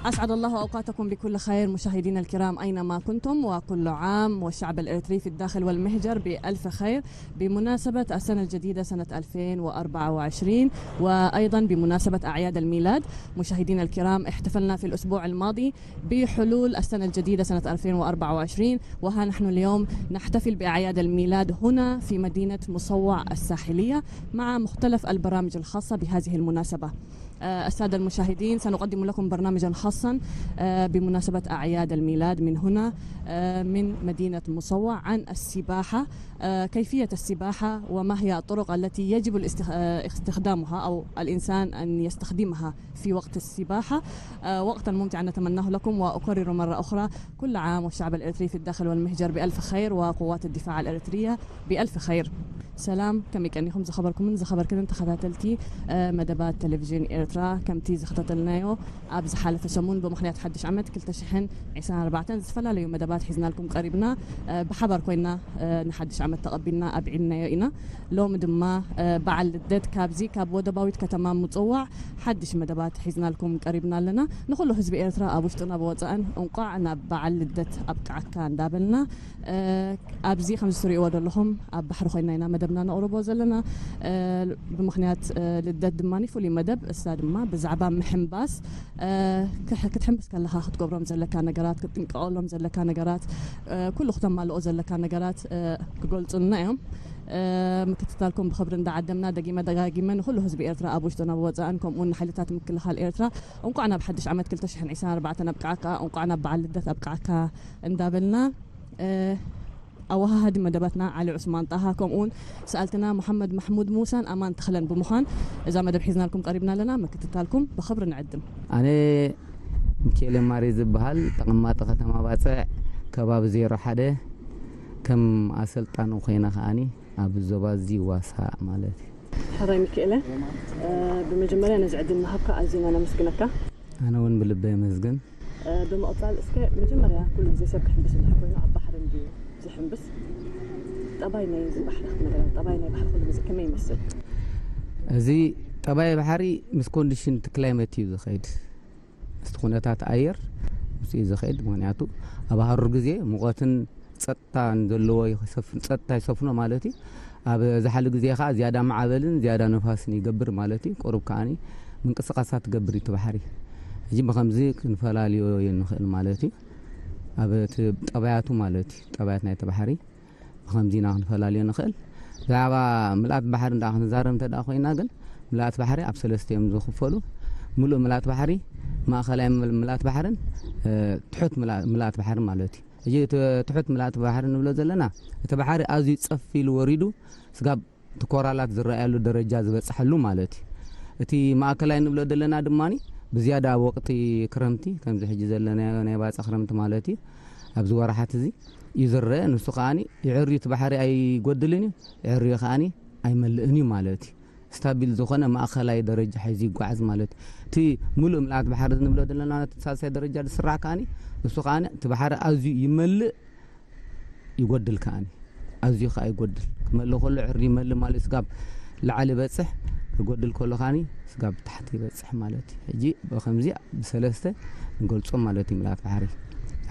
أسعد الله أوقاتكم بكل خير مشاهدينا الكرام أينما كنتم، وكل عام والشعب الإريتري في الداخل والمهجر بألف خير بمناسبة السنة الجديدة سنة ألفين وأربعة وعشرين، وأيضا بمناسبة أعياد الميلاد. مشاهدينا الكرام، احتفلنا في الأسبوع الماضي بحلول السنة الجديدة سنة ألفين وأربعة وعشرين، وها نحن اليوم نحتفل بأعياد الميلاد هنا في مدينة مصوع الساحلية مع مختلف البرامج الخاصة بهذه المناسبة. آه، السادة المشاهدين، سنقدم لكم برنامجا خاصا، آه، بمناسبة أعياد الميلاد من هنا، آه، من مدينة مصوع، عن السباحة، آه، كيفية السباحة وما هي الطرق التي يجب الاستخ-، آه، استخدامها أو الإنسان أن يستخدمها في وقت السباحة. آه، وقتا ممتعا نتمناه لكم، وأكرر مرة أخرى كل عام والشعب الإريتري في الداخل والمهجر بألف خير، وقوات الدفاع الإريترية بألف خير. سلام، ከመይ ቀኒኹም ዝኸበርኩምን ዝኸበርክንን ተኸታተልቲ፣ እ፣ መደባት ቴሌቪዥን ኤርትራ? ከምቲ ዝኸታተልናዮ፣ ኣብ ዝሓለፈ ሰሙን ብምኽንያት ሓድሽ ዓመት ክልተ ሽሕን ዕስራን ኣርባዕተን ዝተፈላለዩ መደባት ሒዝናልኩም ቀሪብና፣ እ፣ ብሓባር ኮይና፣ እ፣ ንሓድሽ ዓመት ተቐቢልና ኣብዒልናዮ ኢና። ሎሚ ድማ፣ እ፣ በዓል ልደት ካብዚ ካብ ወደባዊት ከተማ ምጽዋዕ ሓድሽ መደባት ሒዝናልኩም ቀሪብና ኣለና። ንኹሉ ህዝቢ ኤርትራ ኣብ ውሽጥን ኣብ ወጻእን እንቋዕ ናብ በዓል ልደት ኣብቅዓካ እንዳበልና፣ እ፣ ኣብዚ ከምዚ ትርእይዎ ዘለኹም ኣብ ባሕሪ ኮይና ኢና መደብና ነቕርቦ ዘለና። እ፣ ብምኽንያት፣ እ፣ ልደት ድማ ፍሉይ መደብ፣ እሳ ድማ ብዛዕባ ምሕንባስ፣ እ፣ ክሕ-፣ ክትሕንብስ ከለኻ ክትገብሮም ዘለካ ነገራት፣ ክትጥንቀቐሎም ዘለካ ነገራት፣ እ፣ ኩሉ ክተማልኦ ዘለካ ነገራት፣ እ፣ ክገልጹልና እዮም። እ፣ ምክትታልኩም ብኽብሪ እንዳዓደምና ደጊመ ደጋጊመ ንኹሉ ህዝቢ ኤርትራ ኣብ ውሽጥን ኣብ ወጻእን ከምኡውን ንሓይልታት ምክልኻል ኤርትራ እንቋዕ ናብ ሓድሽ ዓመት ክልተ ሽሕን ዕስራን ኣርባዕተን ኣብቅዓካ፣ እንቋዕ ናብ በዓል ልደት ኣብቅዓካ እንዳበልና፣ እ፣ ኣወሃሃዲ መደባትና ዓሊ ዑስማን ጣሃ ከምኡውን ሰኣልትና መሓመድ ማሕሙድ ሙሳን ኣማን ተኽለን ብምዃን እዛ መደብ ሒዝናልኩም ቀሪብና ኣለና። ምክትታልኩም ብኽብሪ ንዕድም። ኣነ ሚካኤል ማሪ ዝበሃል፣ ተቐማጢ ከተማ ባጽዕ፣ ከባቢ ዜሮ ሓደ፣ ከም ኣሰልጣኒ ኮይነ ከኣኒ ኣብ ዞባ እዚ ዋሳ ማለት እዩ። ሕራይ ሚካኤለ፣ እ፣ ብመጀመርያ ነዚ ዕድል ምሃብካ ኣዚና ነመስግነካ። ኣነ እውን ብልበ የመስግን። እ፣ ብምቕጻል እስከ መጀመርያ ኩሉ ግዜ ሰብ ክሕንብስ እንድሕር ኮይኑ ኣብ ባሕሪ እንድዩ ዝሕንብስ። ጠባይ ናይ እዚ ባሕሪ ክትነግረና፣ ጠባይ ናይ ባሕሪ ኩሉ ግዜ ከመይ ይመስል? እዚ ጠባይ ባሕሪ ምስ ኮንዲሽን እቲ ክላይመት እዩ ዝኸይድ። ምስቲ ኩነታት ኣየር ምስ እዩ ዝኸይድ። ምኽንያቱ ኣብ ሃሩር ግዜ ሙቐትን ጸጥታን ዘለዎ ይሰፍን፣ ጸጥታ ይሰፍኖ ማለት እዩ። ኣብ ዛሕሊ ግዜ ኸኣ ዝያዳ ማዕበልን ዝያዳ ነፋስን ይገብር ማለት እዩ። ቁሩብ ከኣኒ ምንቅስቓሳት ትገብር እዩ እቲ ባሕሪ። ሕጂ ብኸምዚ ክንፈላልዮ ንኽእል ማለት እዩ። ኣብ እቲ ጠባያቱ ማለት እዩ፣ ጠባያት ናይቲ ባሕሪ ብኸምዚ ኢና ክንፈላልዮ ንኽእል። ብዛዕባ ምልኣት ባሕሪ እንዳ ክንዛረብ እንተ ደኣ ኮይና ግን፣ ምልኣት ባሕሪ ኣብ ሰለስተ እዮም ዝኽፈሉ። ምሉእ ምልኣት ባሕሪ፣ ማእኸላይ ምል-፣ ምልኣት ባሕርን፣ እ፣ ትሑት ምልኣ-፣ ምልኣት ባሕሪ ማለት እዩ። ሕጂ እቲ ትሑት ምልኣት ባሕሪ ንብሎ ዘለና፣ እቲ ባሕሪ ኣዝዩ ጸፍ ኢሉ ወሪዱ፣ ስጋብ እቲ ኮራላት ዝረኣየሉ ደረጃ ዝበጽሐሉ ማለት እዩ። እቲ ማእከላይ ንብሎ ዘለና ድማኒ ብዝያዳ ኣብ ወቕቲ ክረምቲ፣ ከምዚ ሕጂ ዘለናዮ ናይ ባጽዕ ክረምቲ ማለት እዩ፣ ኣብዚ ወርሓት እዚ እዩ ዝረአ። ንሱ ከኣኒ ይዕርዩ፣ እቲ ባሕሪ ኣይጎድልን እዩ፣ ይዕርዩ ከኣኒ ኣይመልእን እዩ ማለት እዩ። ስታቢል ዝኾነ ማእከላይ ደረጃ ሒዙ ይጓዓዝ ማለት እዩ። እቲ ሙሉእ ምልኣት ባሕሪ ንብሎ ዘለና እቲ ሳልሳይ ደረጃ ዝስራሕ ከኣኒ፣ ንሱ ከኣኒ እቲ ባሕሪ ኣዝዩ ይመልእ፣ ይጎድል ከኣኒ፣ ኣዝዩ ከኣ ይጎድል። ክመልእ ከሎ ዕሪ ይመልእ ማለት ስጋብ ላዕሊ ይበጽሕ፣ ክጎድል ከሎ ከኣኒ ስጋብ ታሕቲ ይበጽሕ ማለት እዩ። ሕጂ ብኸምዚ ብሰለስተ ንገልጾም ማለት እዩ ምልኣት ባሕሪ።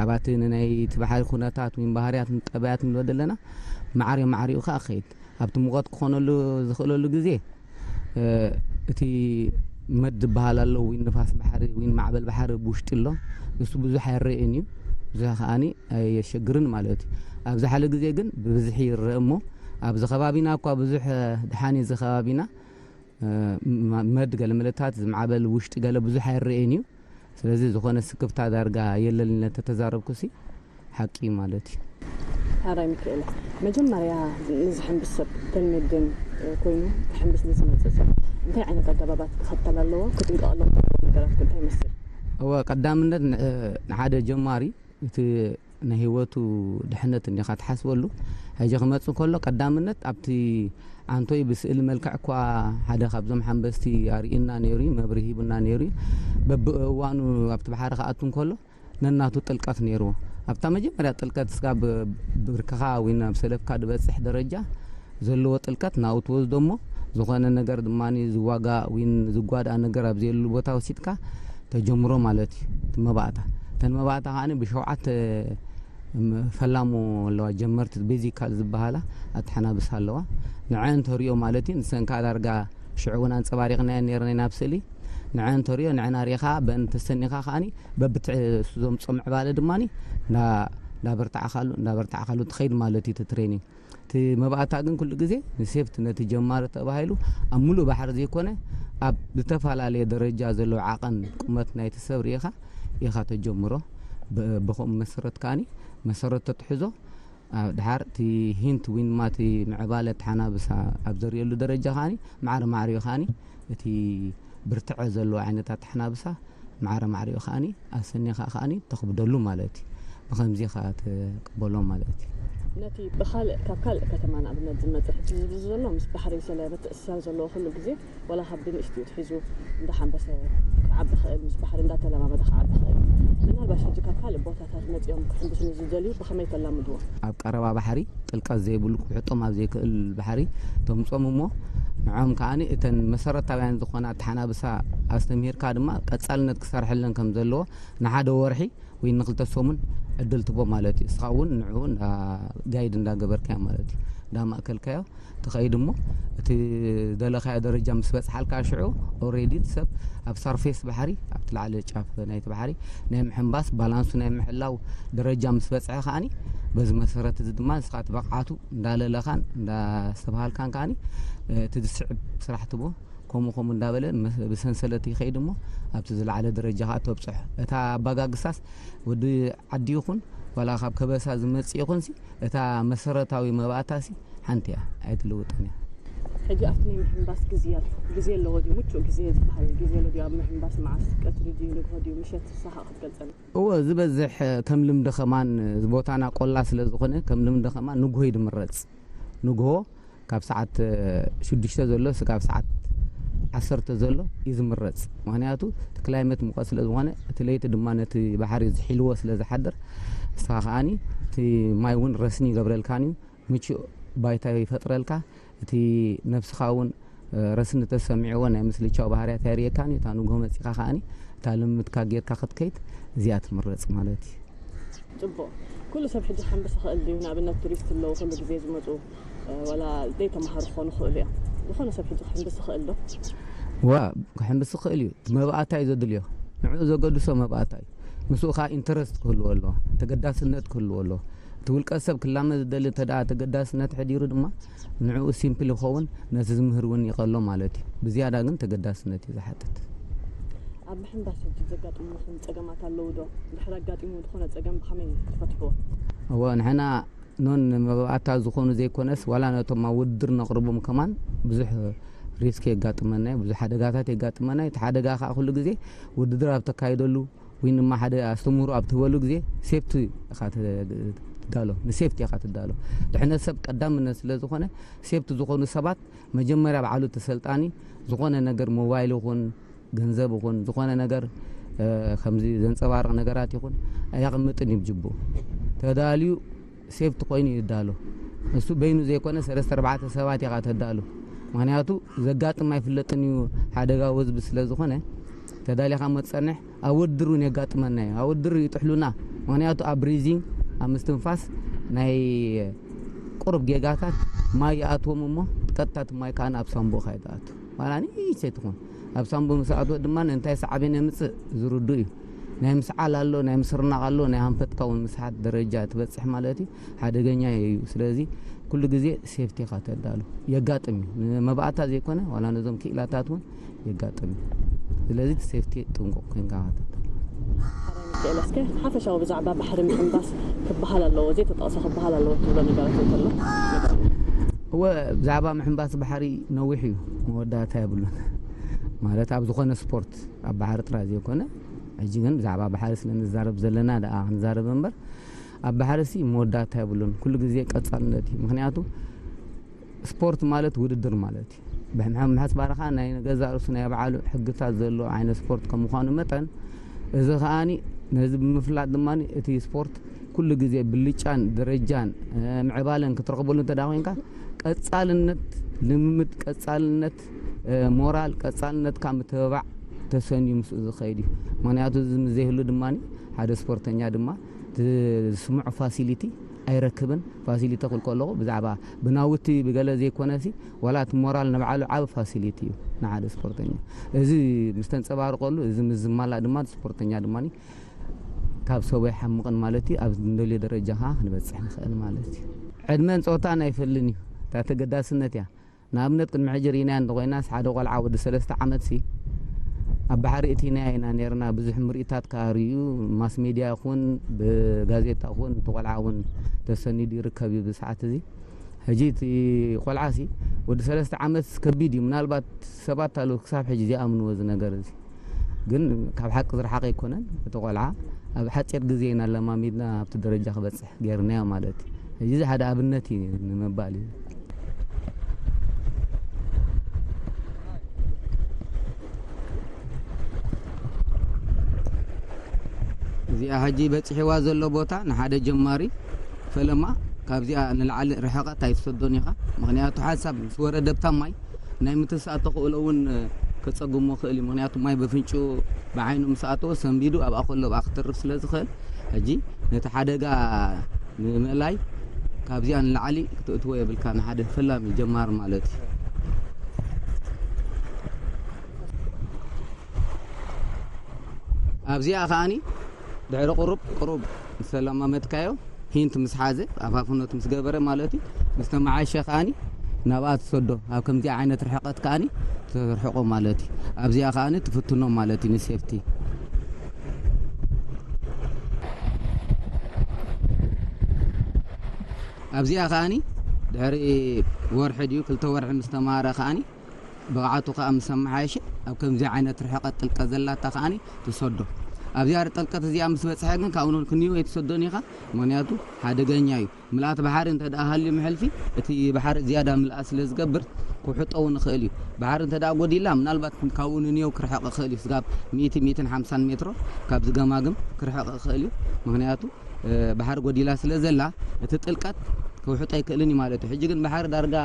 ኣብቲ ንናይ እቲ ባሕሪ ኩነታት ወይ ባህርያት ጠባያት ንብሎ ዘለና ማዕሪኡ ማዕሪኡ ከኣ ክኸይድ። ኣብቲ ሙቐት ክኾነሉ ዝኽእለሉ ግዜ፣ እ፣ እቲ መድ ዝበሃል ኣሎ፣ ወይ ንፋስ ባሕሪ ወይ ማዕበል ባሕሪ ብውሽጢ ኣሎ። እሱ ብዙሕ ኣይረእን እዩ፣ ብዙሕ ከኣኒ ኣየሸግርን ማለት እዩ። ኣብ ዝሓለ ግዜ ግን ብብዝሒ ይረአ እሞ፣ ኣብዚ ከባቢና እኳ ብዙሕ፣ እ፣ ድሓን እዩ እዚ ከባቢና፣ እ፣ ማ-፣ መድ ገለ ምልታት እዚ ማዕበል ውሽጢ ገለ ብዙሕ ኣይረእን እዩ። ስለዚ ዝኾነ ስክፍታ ዳርጋ የለን ኢለ እንተተዛረብኩሲ ሓቂ እዩ ማለት እዩ። ሓራይ ሚካኤል፣ መጀመርያ ንዝሕንብስ ሰብ ተልሜድን፣ እ፣ ኮይኑ ክሕንብስ ንዝመጽእ ሰብ እንታይ ዓይነት ኣገባባት ክኸተል ኣለዎ? ክጥንቀቐሎም ዘለዎ ነገራት ከ እንታይ ይመስል? እወ፣ ቀዳምነት ን-፣ እ፣ ንሓደ ጀማሪ እቲ ናይ ህይወቱ ድሕነት እንዲኻ ትሓስበሉ። ሕጂ ክመጽእ ከሎ ቀዳምነት ኣብቲ ዓንቶይ ብስእሊ መልክዕ እኳ ሓደ ካብዞም ሓንበስቲ ኣርእዩና ነይሩ እዩ፣ መብርሂ ሂቡና ነይሩ እዩ። በብእዋኑ ኣብቲ ባሕሪ ክኣቱ እንከሎ ነናቱ ጥልቀት ነይርዎ። ኣብታ መጀመርያ ጥልቀት ስጋብ ብርክኻ ወይ ናብ ሰለፍካ ዝበጽሕ ደረጃ ዘለዎ ጥልቀት ናብኡ ትወስዶ እሞ፣ ዝኾነ ነገር ድማ ዝዋጋእ ወይ ዝጓድኣ ነገር ኣብ ዘየሉ ቦታ ወሲድካ ተጀምሮ ማለት እዩ። እቲ መባእታ። እተን መባእታ ከዓኒ ብሸውዓተ፣ ም-፣ ፈላሙ ኣለዋ፣ ጀመርቲ ቤዚካል ዝበሃላ ኣተሓናብሳ ኣለዋ። ንዐን ተሪኦ ማለት እዩ። ንሰን ከኣ ዳርጋ ሽዑ እውን ኣንጸባሪቕናየን ነይርና ኢና ኣብ ስእሊ። ንዐን ተሪኦ፣ ንዐን ኣሪኻ፣ በን ተሰኒኻ ከዓኒ በብትዕ-፣ እሱ ዘምጾ ምዕባለ ድማኒ እንዳ-፣ እንዳበርታዕካሉ፣ እንዳበርታዕካሉ ትኸይድ ማለት እዩ እቲ ትሬኒንግ። እቲ መባእታ ግን ኩሉ ግዜ ንሴፍቲ ነቲ ጀማሪ ተባሂሉ ኣብ ሙሉእ ባሕሪ ዘይኮነ ኣብ ዝተፈላለየ ደረጃ ዘለዎ ዓቐን ቁመት ናይቲ ሰብ ርኢኻ ኢኻ ተጀምሮ። ብ-፣ ብኸምኡ መሰረት ከዓኒ መሰረት ተትሕዞ ኣብ ድሓር እቲ ሂንት ወይ ድማ እቲ ምዕባለ ተሓናብሳ ኣብ ዘርእየሉ ደረጃ ከዓኒ ማዕረ ማዕሪኡ ከዓኒ እቲ ብርትዐ ዘለዎ ዓይነት ኣተሓናብሳ ማዕረ ማዕሪኡ ከዓኒ ኣሰኒኻ ከዓኒ ተኽብደሉ ማለት እዩ። ብኸምዚ ኢኻ ትቅበሎ ማለት እዩ። ነቲ ብኻልእ፣ ካብ ካልእ ከተማ ንኣብነት ዝመጽእ ሕጂ ዝብዙ ዘሎ ምስ ባሕሪ ስለ ምትእስሳር ዘለዎ ኩሉ ግዜ ዋላ ካብ ብንእሽትኡ ትሒዙ እንዳሓንበሰ ክዓቢ ክእል፣ ምስ ባሕሪ እንዳተለማመደ ክዓቢ ክእል። ምናልባሽ ሕጂ ካብ ካልእ ቦታታት መጺኦም ክሕንብሱ ንዝደልዩ ብኸመይ ተላምድዎ? ኣብ ቀረባ ባሕሪ ጥልቀት ዘይብሉ ክውሕጦም ኣብ ዘይክእል ባሕሪ ተምጾም እሞ ንዖም ከዓኒ እተን መሰረታውያን ዝኾና ኣተሓናብሳ ኣስተምሂርካ ድማ ቀጻልነት ክሰርሐለን ከም ዘለዎ ንሓደ ወርሒ ወይ ንክልተ ሰሙን ዕድል ትቦ ማለት እዩ። እስኻ እውን ንዑ እንዳ ጋይድ እንዳገበርካዮ ማለት እዩ። እንዳማእከልካዮ ትኸይድ እሞ እቲ ደለኻዮ ደረጃ ምስ በጽሓልካ ሽዑ ኦሬዲ እቲ ሰብ ኣብ ሳርፌስ ባሕሪ ኣብቲ ላዕሊ ጫፍ ናይቲ ባሕሪ ናይ ምሕንባስ ባላንሱ ናይ ምሕላው ደረጃ ምስ በጽሐ ከዓኒ በዚ መሰረት እዚ ድማ ንስኻ እቲ ብቕዓቱ እንዳለለኻን እንዳስተብሃልካን ከዓኒ እቲ ዝስዕብ ስራሕ ትቦ ከምኡ ከምኡ እንዳበለ መስ-፣ ብሰንሰለት ይኸይድ እሞ ኣብቲ ዝለዓለ ደረጃ ከዓ ተብፅሖ። እታ ኣባጋግሳስ ወዲ ዓዲ ይኹን ዋላ ካብ ከበሳ ዝመፅእ ይኹንሲ እታ መሰረታዊ መባእታሲ ሓንቲ እያ፣ ኣይትልውጥን እያ። ሕጂ ኣብቲ ናይ ምሕንባስ ግዜ ኣሎ፣ ግዜ ኣለዎ ድዩ? ምቹእ ግዜ ዝበሃል ግዜ ኣሎ ድዩ? ኣብ ምሕንባስ መዓስ፣ ቀትሪ ድዩ፣ ንግሆ ድዩ፣ ምሸት ንስኻ ክትገልጸልና? እወ፣ ዝበዝሕ ከም ልምዲ ከማን እዚ ቦታና ቆላ ስለ ዝኾነ ከም ልምዲ ከማን ንግሆ እዩ ዝምረጽ። ንግሆ ካብ ሰዓት ሽዱሽተ ዘሎ ስጋብ ሰዓት ዓሰርተ ዘሎ እዩ ዝምረጽ። ምኽንያቱ እቲ ክላይመት ሙቐት ስለ ዝኾነ እቲ ለይቲ ድማ ነቲ ባሕሪ ዝሒልዎ ስለ ዝሓድር ንስኻ ከዓኒ እቲ ማይ እውን ረስኒ ይገብረልካን እዩ። ምቹእ ባይታ ይፈጥረልካ። እቲ ነብስኻ እውን ረስኒ ተሰሚዕዎ ናይ ምስልቻው ባህርያት ኣይርእየካን እዩ። እታ ንግሆ መጺኻ ከዓኒ እታ ልምምድካ ጌርካ ክትከይድ እዚኣ ትምረጽ ማለት እዩ። ጽቡቕ። ኩሉ ሰብ ሕጂ ክሕምብስ ይኽእል ድዩ? ንኣብነት ቱሪስት ኣለዉ፣ ኩሉ ግዜ ዝመጹ፣ እ፣ ዋላ ዘይተማሃሩ ክኾኑ ይኽእሉ እዮም። ዝኾነ ሰብ ሕጂ ክሕምብስ ይኽእል ዶ? ዋ፣ ክሕምብስ ይኽእል እዩ። እቲ መባእታ እዩ ዘድልዮ። ንዕኡ ዘገድሶ መባእታ እዩ። ምስኡ ከኣ ኢንተረስት ክህልዎ ኣለዎ። ተገዳስነት ክህልዎ ኣለዎ። እቲ ውልቀ ሰብ ክላመድ ዝደሊ እንተ ደኣ ተገዳስነት ኣሕዲሩ ድማ ንዕኡ ሲምፕል ይኸውን፣ ነቲ ዝምህር እውን ይቐሎ ማለት እዩ። ብዝያዳ ግን ተገዳስነት እዩ ዝሓትት። ኣብ ምሕንባስ ሕጂ ዘጋጥሙኹም ጸገማት ኣለዉ ዶ? እንድሕር ኣጋጢሙ ዝኾነ ጸገም ብኸመይ ትፈትሕዎ? እወ፣ ንሕና ኖን ንመባእታ ዝኾኑ ዘይኮነስ ዋላ ነቶም ኣብ ውድድር ነቕርቦም ከማን ብዙሕ ሪስክ የጋጥመና እዩ፣ ብዙሕ ሓደጋታት የጋጥመና እዩ። እቲ ሓደጋ ከኣ ኩሉ ግዜ ውድድር ኣብ ተካይደሉ ወይ ድማ ሓደ ኣስተምህሮ ኣብ ትህበሉ ግዜ ሴፍቲ ኢኻ ትዳሎ፣ ንሴፍቲ ኢኻ ትዳሎ። ድሕነት ሰብ ቀዳምነት ስለ ዝኾነ ሴፍቲ ዝኾኑ ሰባት መጀመርያ ባዕሉ እቲ ሰልጣኒ ዝኾነ ነገር ሞባይል ይኹን ገንዘብ ይኹን ዝኾነ ነገር፣ እ፣ ከምዚ ዘንጸባርቕ ነገራት ይኹን ኣየቕምጥን እዩ ብጅቡ። ተዳልዩ ሴፍቲ ኮይኑ ይዳሎ። እሱ በይኑ ዘይኮነ ሰለስተ ኣርባዕተ ሰባት ኢኻ ተዳሉ። ምኽንያቱ ዘጋጥም ኣይፍለጥን እዩ ሓደጋ ወዝቢ ስለ ዝኾነ ተዳሊኻ እሞ ትጸንሕ። ኣብ ውድድር እውን የጋጥመና እዩ። ኣብ ውድድር ይጥሕሉና። ምኽንያቱ ኣብ ብሪዚንግ፣ ኣብ ምስትንፋስ ናይ ቁሩብ ጌጋታት ማይ ይኣትዎም እሞ ቀጥታ እቲ ማይ ከኣ ኣብ ሳንቡእኻ እዩ ዝኣቱ። ዋላ ንእሽተይ ትኹን ኣብ ሳንቡእ ምስ ኣትወ ድማ እንታይ ሳዕቤን የምጽእ ዝርዱ እዩ። ናይ ምስዓል ኣሎ፣ ናይ ምስርናቕ ኣሎ፣ ናይ ሃንፈጥካ እውን ምስሓት ደረጃ ትበጽሕ ማለት እዩ። ሓደገኛ እዩ። ስለዚ ኩሉ ግዜ ሴፍቲኻ ተዳሉ። የጋጥም እዩ። ንመባእታ ዘይኮነ ዋላ ነዞም ክኢላታት እውን የጋጥም እዩ። ስለዚ እቲ ሴፍቲ ጥንቁቕ ኮይንካ ተዳሉ። ሓራይ ሚካኤል፣ እስከ ሓፈሻዊ ብዛዕባ ባሕሪ ምሕንባስ ክበሃል ኣለዎ፣ ዘይተጠቕሰ ክበሃል ኣለዎ ትብሎ ነገራት እንተሎ? እወ፣ ብዛዕባ ምሕንባስ ባሕሪ ነዊሕ እዩ፣ መወዳእታ የብሉን። ማለት ኣብ ዝኾነ ስፖርት፣ ኣብ ባሕሪ ጥራይ ዘይኮነ፣ ሕጂ ግን ብዛዕባ ባሕሪ ስለ ንዛረብ ዘለና ደኣ ክንዛረብ እምበር፣ ኣብ ባሕሪ ሲ መወዳእታ የብሉን። ኩሉ ግዜ ቀጻልነት እዩ። ምኽንያቱ ስፖርት ማለት ውድድር ማለት እዩ። ብሕምሐ-፣ ምሕጽባርኻ ናይ ገዛእ ርእሱ ናይ ባዕሉ ሕግታት ዘለዎ ዓይነት ስፖርት ከም ምዃኑ መጠን፣ እዚ ከኣኒ ነዚ ብምፍላጥ ድማ እቲ ስፖርት ኩሉ ግዜ ብልጫን ደረጃን፣ እ፣ ምዕባለን ክትረኽበሉ እንተ ደኣ ኮይንካ፣ ቀጻልነት ልምምድ፣ ቀጻልነት፣ እ፣ ሞራል፣ ቀጻልነትካ ምትብባዕ፣ ተሰንዩ ምስኡ ዝኸይድ እዩ። ምኽንያቱ እዚ ምስ ዘይህሉ ድማ ሓደ ስፖርተኛ ድማ እቲ ዝስምዖ ፋሲሊቲ ኣይረክብን። ፋሲሊቲ ክብል ከለኹ ብዛዕባ ብናውቲ ብገለ ዘይኮነሲ፣ ዋላ እቲ ሞራል ንባዕሉ ዓቢ ፋሲሊቲ እዩ ንሓደ ስፖርተኛ። እዚ ምስ ተንጸባርቀሉ፣ እዚ ምስ ዝማላእ ድማ ስፖርተኛ ድማ ካብ ሰቡ ኣይሓምቕን ማለት እዩ። ኣብ እንደልዮ ደረጃ ከዓ ክንበጽሕ ንኽእል ማለት እዩ። ዕድመን ጾታን ኣይፈልን እዩ። እታ ተገዳስነት እያ። ንኣብነት ቅድሚ ሕጂ ርኢናያ እንተኾይናስ ሓደ ቆልዓ ወዲ ሰለስተ ዓመትሲ ኣብ ባሕሪ እቲናያ ኢና ነርና። ብዙሕ ምርኢታት ከዓ ርእዩ፣ ማስ ሜድያ ይኹን ብጋዜጣ ይኹን እቲ ቆልዓ እውን ተሰኒዱ ይርከብ እዩ ብሰዓት እዚ። ሕጂ እቲ ቆልዓሲ ወዲ ሰለስተ ዓመትስ ከቢድ እዩ። ምናልባት ሰባት ኣለዉ ክሳብ ሕጂ ዘይኣምንዎ እዚ ነገር እዚ። ግን ካብ ሓቂ ዝረሓቐ ኣይኮነን። እቲ ቆልዓ ኣብ ሓፂር ግዜ ኢና ለማሚድና ኣብቲ ደረጃ ክበፅሕ ገይርናዮ ማለት እዩ። ሕጂ እዚ ሓደ ኣብነት እዩ ንምባል እዩ። እዚኣ ሕጂ በፂሕዋ ዘሎ ቦታ ንሓደ ጀማሪ ፈለማ ካብዚኣ ንላዕሊ ርሕቐት ኣይትሰዶን ኢኻ። ምኽንያቱ ሓንሳብ ምስ ወረደ ኣብታ ማይ ናይ ምትንሳእ ተኽእሎ እውን ከጸግሞ ክእል እዩ። ምኽንያቱ ማይ በፍንጭኡ ብዓይኑ ምስ ኣተወ ሰንቢዱ ኣብኣ ከሎ ኣብኣ ክተርፍ ስለ ዝኽእል፣ ሕጂ ነቲ ሓደጋ ንምእላይ ካብዚኣ ንላዕሊ ክትእትዎ የብልካ፣ ንሓደ ፈላሚ ጀማሪ ማለት እዩ። ኣብዚኣ ከኣኒ ድሕሪ ቁሩብ ቁሩብ ምስ ተለማመድካዮ፣ ሂንት ምስ ሓዘ፣ ኣፋፍኖት ምስ ገበረ ማለት እዩ፣ ምስ ተመዓሸ ከኣኒ ናብኣ ትሰዶ፣ ኣብ ከምዚኣ ዓይነት ርሕቐት ከኣኒ ትርሕቆ ማለት እዩ። ኣብዚኣ ከኣኒ ትፍትኖ ማለት እዩ ንሴፍቲ። ኣብዚኣ ከኣኒ ድሕሪ ወርሒ ድዩ ክልተ ወርሒ ምስ ተማሃረ ከኣኒ ብቕዓቱ ከኣ ምስ ኣመሓየሸ ኣብ ከምዚ ዓይነት ርሕቐት ጥልቀት ዘላታ ከኣኒ ትሰዶ። ኣብዚኣ ጥልቀት እዚኣ ምስ በጽሐ ግን ካብኡ ክንዮ ኣይትሰዶን ኢኻ፣ ምኽንያቱ ሓደገኛ እዩ። ምልኣት ባሕሪ እንተ ደኣ ሃልዩ ምሕልፊ እቲ ባሕሪ ዝያዳ ምልኣት ስለ ዝገብር ክውሕጦ እውን ይኽእል እዩ። ባሕሪ እንተ ደኣ ጎዲላ ምናልባት ካብኡ ንንየው ክርሕቕ ይኽእል እዩ። ስጋብ ሚእቲ፣ ሚእትን ሓምሳን ሜትሮ ካብ ዝገማግም ክርሕቕ ይኽእል እዩ። ምኽንያቱ ባሕሪ ጎዲላ ስለ ዘላ እቲ ጥልቀት ክውሕጦ ኣይክእልን እዩ ማለት እዩ። ሕጂ ግን ባሕሪ ዳርጋ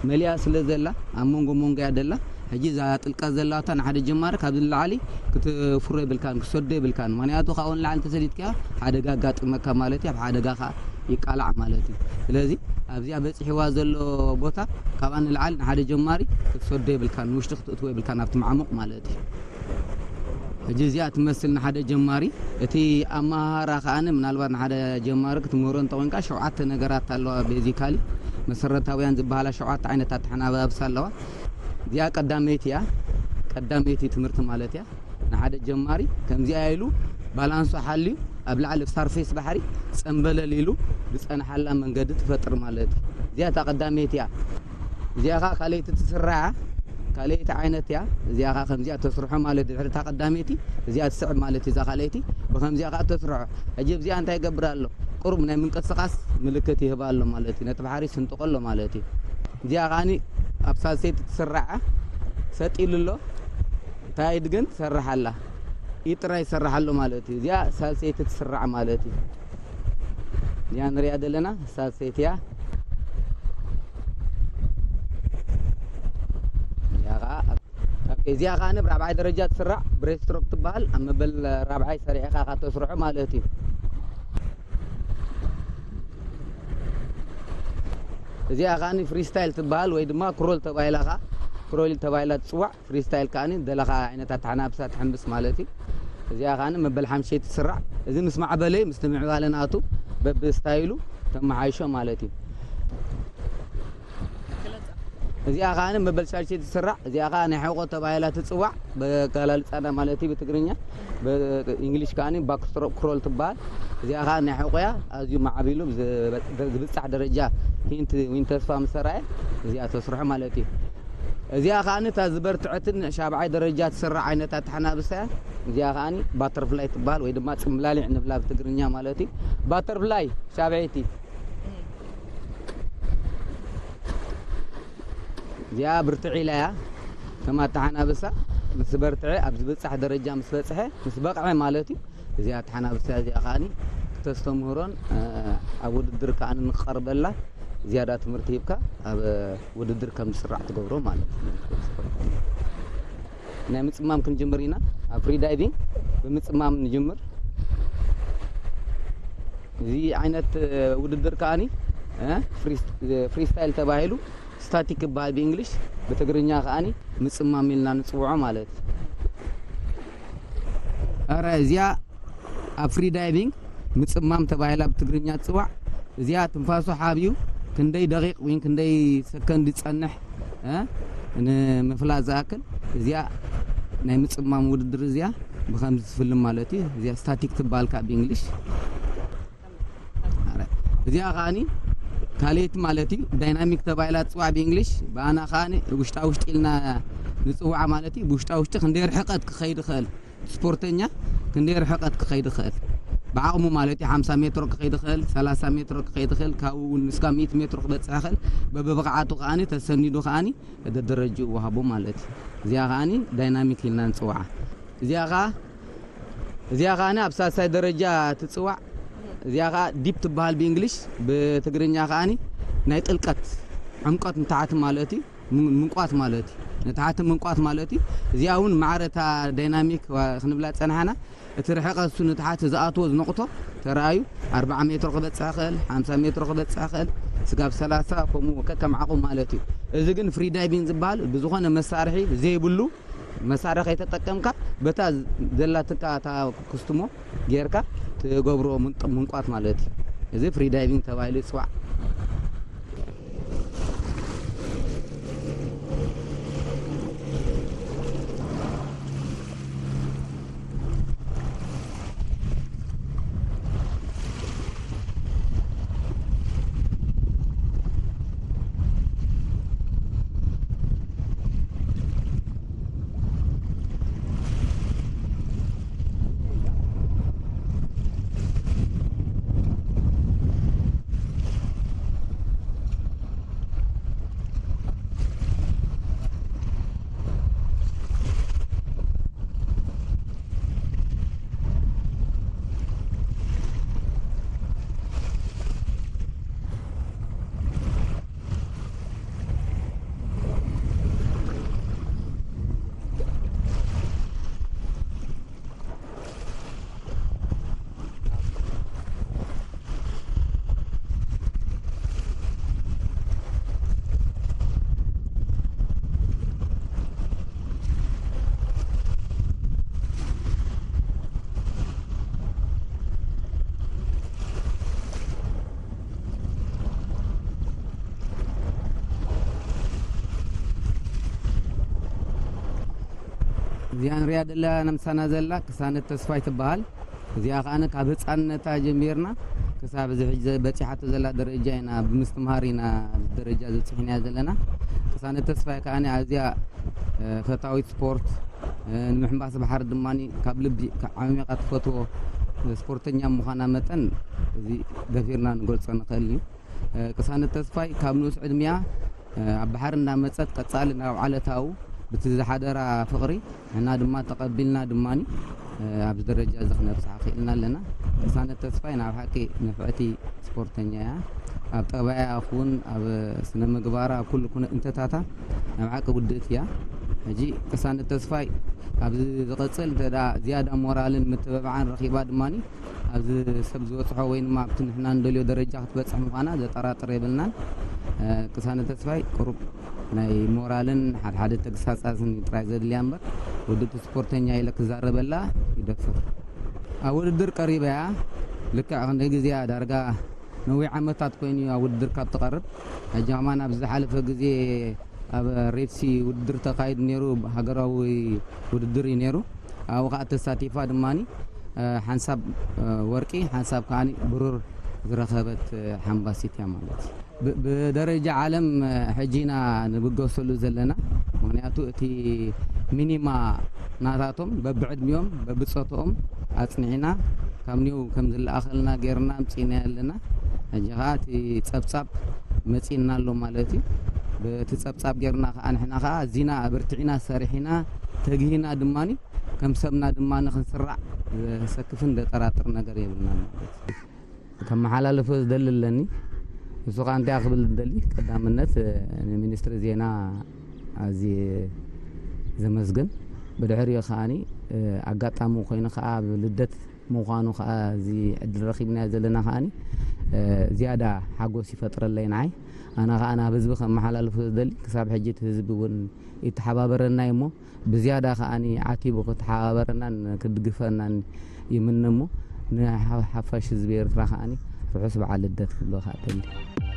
መሊኣ ስለ ዘላ ኣብ መንጎ መንጎ እያ ደላ። ሕጂ እዛ ጥልቀት ዘላታ ንሓደ ጀማሪ ካብዚ ንላዕሊ ክትፍሮ የብልካን፣ ክትሰዶ የብልካን። ምኽንያቱ ካብኡ ንላዕሊ እንተሰዲድካያ ሓደጋ ኣጋጥመካ ማለት እዩ። ኣብ ሓደጋ ከዓ ይቃላዕ ማለት እዩ። ስለዚ ኣብዚኣ በፂሕዋ ዘሎ ቦታ ካብኣ ንላዕሊ ንሓደ ጀማሪ ክትሰዶ የብልካን፣ ንውሽጢ ክትእትዎ የብልካን ኣብቲ ማዕሙቕ ማለት እዩ። ሕጂ እዚኣ ትመስል ንሓደ ጀማሪ። እቲ ኣመሃህራ ከኣኒ ምናልባት ንሓደ ጀማሪ ክትምህሮ እንተኾይንካ ሸውዓተ ነገራት ኣለዋ። ቤዚካሊ መሰረታውያን ዝበሃላ ሸውዓተ ዓይነት ኣተሓናባብሳ ኣለዋ። እዚኣ ቀዳመይቲ እያ። ቀዳመይቲ ትምህርቲ ማለት እያ። ንሓደ ጀማሪ ከምዚኣ ኢሉ ባላንሱ ሓልዩ ኣብ ላዕሊ ሳርፌስ ባሕሪ ጸምበለል ኢሉ ዝጸንሓላ መንገዲ ትፈጥር ማለት እዩ። እዚኣ እታ ቀዳመይቲ እያ። እዚኣ ኸዓ ካልኣይቲ ትስራዕ እያ። ካልኣይቲ ዓይነት እያ። እዚኣ ኸዓ ከምዚኣ ተስርሖ ማለት ድሕሪ እታ ቀዳመይቲ እዚኣ ትስዕብ ማለት እዩ። እዛ ካልኣይቲ ብኸምዚኣ ኸዓ ተስርሖ። ሕጂ ኣብዚኣ እንታይ ይገብር ኣሎ? ቁሩብ ናይ ምንቅስቓስ ምልክት ይህብ ኣሎ ማለት እዩ። ነቲ ባሕሪ ይስንጥቆ ኣሎ ማለት እዩ። እዚኣ ኸዓኒ ኣብ ሳልሰይቲ ትስራዕ እያ። ሰጥ ኢሉ ኣሎ። ታይድ ግን ትሰርሕ ኣላ። ኢድ ጥራይ ይሰርሕ ኣሎ ማለት እዩ። እዚኣ ሳልሰይቲ ትስራዕ ማለት እዩ። እዚኣ ንሪኣ ዘለና ሳልሰይቲ እያ። እዚኣ ኸዓ ኣብ፣ ኦኬ፣ እዚኣ ኸዓ ኣብ ራብዓይ ደረጃ ትስራዕ ብሬስትሮክ ትበሃል። ኣብ መበል ራብዓይ ሰሪዕኻ ኢኻ ተስርሖ ማለት እዩ። እዚኣ ኸዓ ፍሪስታይል ትበሃል ወይ ድማ ክሮል ተባሂላ ኸዓ፣ ክሮል ተባሂላ ትጽዋዕ። ፍሪስታይል ከኣ ደለኻ ዓይነት ኣተሓናብሳ ትሕምብስ ማለት እዩ። እዚኣ ከኣ መበል ሓምሸይቲ ትስራዕ። እዚ ምስ ማዕበለ፣ ምስቲ ምዕባለ ናቱ በብስታይሉ ተመሓይሾ ማለት እዩ። እዚኣ ከኣ መበል ሻድሸይቲ ትስራዕ። እዚኣ ከኣ ናይ ሕቆ ተባሂላ ትጽዋዕ፣ በኣገላልጻና ማለት እዩ ብትግርኛ። ብእንግሊሽ ከኣ ባክስትሮክ ክሮል ትበሃል። እዚኣ ከኣ ናይ ሕቆ እያ። ኣዝዩ ማዕቢሉ ብዝ-፣ ብዝብጻሕ ደረጃ ሂንት ዊን ተስፋ ምስ ተራእየ እዚኣ ተስርሖ ማለት እዩ። እዚኣ ከኣ እታ ዝበርትዐትን ሻብዓይ ደረጃ ትስራዕ ዓይነት ኣተሓናብሳ እያ። እዚኣ ከኣ ባተርፍላይ ትበሃል ወይ ድማ ጽምብላሊዕ ንብላ ብትግርኛ ማለት እዩ። ባተርፍላይ ሻብዐይቲ። እዚኣ ብርትዒ ኢላ እያ። ከም ኣተሓናብሳ ምስ በርትዐ፣ ኣብ ዝብጻሕ ደረጃ ምስ በጽሐ፣ ምስ በቕዐ ማለት እዩ። እዚኣ ኣተሓናብሳ እዚኣ ከኣ ክተስተምህሮን፣ እ፣ ኣብ ውድድር ከኣ ንቐርበላ ዝያዳ ትምህርቲ ሂብካ ኣብ ውድድር ከም ዝስራዕ ትገብሮ ማለት እዩ። ናይ ምጽማም ክንጅምር ኢና። ኣብ ፍሪ ዳይቪንግ ብምጽማም ንጅምር። እዚ ዓይነት ውድድር ከኣኒ ፍሪስታይል ተባሂሉ፣ ስታቲክ ይበሃል ብእንግሊሽ፣ ብትግርኛ ከኣኒ ምጽማም ኢልና ንጽውዖ ማለት እዩ። ኧረ እዚኣ ኣብ ፍሪ ዳይቪንግ ምጽማም ተባሂላ ብትግርኛ ትጽዋዕ። እዚኣ ትንፋሱ ሓብዩ ክንደይ ደቂቕ ወይ ክንደይ ሰከንድ ይጸንሕ፣ እ፣ ንምፍላጥ ዝኣክል፣ እዚኣ ናይ ምጽማም ውድድር እዚኣ ብኸምዚ ትፍልም ማለት እዩ። እዚኣ ስታቲክ ትበሃል ካብ ብእንግሊሽ። እዚኣ ከኣኒ ካልኣይቲ ማለት እዩ። ዳይናሚክ ተባሂላ ትጽዋዕ ብእንግሊሽ። ብኣና ከኣኒ ውሽጣ ውሽጢ ኢልና ንጽውዓ ማለት እዩ። ብውሽጣ ውሽጢ ክንደይ ርሕቀት ክኸይድ ይኽእል፣ ስፖርተኛ ክንደይ ርሕቀት ክኸይድ ይኽእል፣ ብዓቕሙ ማለት እዩ። ሓምሳ ሜትሮ ክኸይድ ይኽእል፣ ሰላሳ ሜትሮ ክኸይድ ይኽእል፣ ካብኡ እውን እስካብ ሚእቲ ሜትሮ ክበጽሕ ይኽእል። በብብቕዓቱ ከኣኒ ተሰኒዱ ከኣኒ ደደረጅኡ ወሃቦ ማለት እዩ። እዚኣ ከኣኒ ዳይናሚክ ኢልና ንጽውዓ። እዚኣ ከኣ እዚኣ ከኣኒ ኣብ ሳልሳይ ደረጃ ትጽዋዕ። እዚኣ ከኣ ዲፕ ትበሃል ብእንግሊሽ፣ ብትግርኛ ከኣኒ ናይ ጥልቀት፣ ዕምቀት ንታሕቲ ማለት እዩ። ምን-፣ ምንቋት ማለት እዩ። ንታሕቲ ምንቋት ማለት እዩ። እዚኣ እውን ማዕረ እታ ዳይናሚክ ዋ-፣ ክንብላ ጸንሓና። እቲ ርሕቀት እሱ ንታሕቲ ዝኣትዎ ዝነቕቶ ተራእዩ ኣርብዓ ሜትሮ ክበጽሕ ይኽእል፣ ሓምሳ ሜትሮ ክበጽሕ ይኽእል፣ ስጋብ ሰላሳ ከምኡ ከከም ዓቕሙ ማለት እዩ። እዚ ግን ፍሪ ዳይቪንግ ዝበሃል ብዝኾነ መሳርሒ ዘይብሉ፣ መሳርሒ ከይተጠቀምካ በታ ዘላትካ እታ ክስትሞ ጌርካ ትገብሮ ምንጥ-፣ ምንቋት ማለት እዩ። እዚ ፍሪ ዳይቪንግ ተባሂሉ ይጽዋዕ። እዚኣ ንሪኣ ዘለና ምሳና ዘላ ክሳነት ተስፋይ ትበሃል። እዚኣ ከኣ ካብ ህፃንነታ ጀሚርና ክሳብ እዚ ሕጂ ዘ-፣ በፂሓቶ ዘላ ደረጃ ኢና ብምስትምሃር ኢና ኣብዚ ደረጃ ዝበፅሕናያ ዘለና። ክሳነት ተስፋይ ከኣ ኣዝያ፣ እ፣ ፈታዊት ስፖርት፣ እ፣ ንምሕንባስ ባሕሪ ድማ ካብ ልቢ፣ ካብ ዓሚቓ ትፈትዎ ስፖርተኛ ምዃና መጠን እዚ ደፊርና ንገልጾ ንኽእል እዩ። እ፣ ቅሳነት ተስፋይ ካብ ንኡስ ዕድሚኣ፣ እ፣ ኣብ ባሕሪ እንዳመጸት ቀጻሊ ናብ ዓለታኡ ብቲ ዝሓደራ ፍቕሪ ንሕና ድማ ተቐቢልና ድማኒ፣ እ፣ ኣብዚ ደረጃ እዚ ክነብጽሓ ክኢልና ኣለና። ቅሳነት ተስፋይ ናብ ሓቂ ንፍዕቲ ስፖርተኛ እያ። ኣብ ጠባያ ይኹን ኣብ ስነ ምግባራ ኣብ ኩሉ ኩነታታ ናብ ሓቂ ውድእቲ እያ። ሕጂ ቅሳነት ተስፋይ ኣብዚ ዝቐጽል እንተ ደኣ ዝያዳ ሞራልን ምትብባዕን ረኺባ ድማኒ ኣብዚ ሰብ ዝበጽሖ ወይ ድማ ኣብቲ ንሕና ንደልዮ ደረጃ ክትበጽሕ ምዃና ዘጠራጥር የብልናን። እ፣ ቅሳነት ተስፋይ ቁሩብ ናይ ሞራልን ሓድሓደ ተግሳጻትን ጥራይ ዘድልያ እምበር ውድእቲ ስፖርተኛ ኢለ ክዛረበላ ይደፍር። ኣብ ውድድር ቀሪባ እያ። ልክዕ ክንደይ ግዜ እያ ዳርጋ ነዊሕ ዓመታት ኮይኑ እዩ ኣብ ውድድር ካብ ትቐርብ። ሕጂ ከማን ኣብ ዝሓለፈ ግዜ ኣብ ሬድሲ ውድድር ተኻይዱ ነይሩ፣ ሃገራዊ ውድድር እዩ ነይሩ። ኣብኡ ኸዓ ተሳቲፋ ድማኒ፣ እ፣ ሓንሳብ፣ እ፣ ወርቂ፣ ሓንሳብ ከዓኒ ብሩር ዝረኸበት፣ እ፣ ሓምባሲት እያ ማለት እዩ። ብ-፣ ብደረጃ ዓለም፣ እ፣ ሕጂ ኢና ንብገሰሉ ዘለና። ምኽንያቱ እቲ ሚኒማ ናታቶም በብዕድሚኦም፣ በብጾትኦም ኣጽኒዕና ካብ ኒው ከም ዝለኣኸልና ጌርና ኣምጺእናዮ ኣለና። ሕጂ ኸዓ እቲ ጸብጻብ መጺእና ኣሎ ማለት እዩ። በቲ ጸብጻብ ጌርና ኸዓ ንሕና ኸዓ ኣዚና ኣበርቲዕና ሰሪሕና ተግሂና ድማኒ ከም ሰብና ድማኒ ክንስራዕ ዘሰክፍን ዘጠራጥር ነገር የብልናን ማለት እዩ። ከመሓላልፎ ዝደሊ ኣለኒ። ንሱ ኸዓ እንታይ ክብል ዝደሊ፣ ቀዳምነት፣ እ፣ ንሚኒስትሪ ዜና ኣዝየ ዘመስግን። ብድሕሪኡ ከዓኒ ኣጋጣሚ ኮይኑ ከዓ ኣብ ልደት ምዃኑ ከዓ እዚ ዕድል ረኺብናዮ ዘለና ከዓኒ ዝያዳ ሓጎስ ይፈጥረለይ ንዓይ። ኣነ ከዓ ናብ ህዝቢ ከመሓላልፎ ዝደሊ ክሳብ ሕጂ እቲ ህዝቢ እውን ይተሓባበረና እዩ እሞ ብዝያዳ ከዓኒ ዓቲቡ ክተሓባበረናን ክድግፈናን ይምነ እሞ ንሓፋሽ ህዝቢ ኤርትራ ከዓኒ ርሑስ በዓል ልደት ክብሎ ከዓ ደሊ።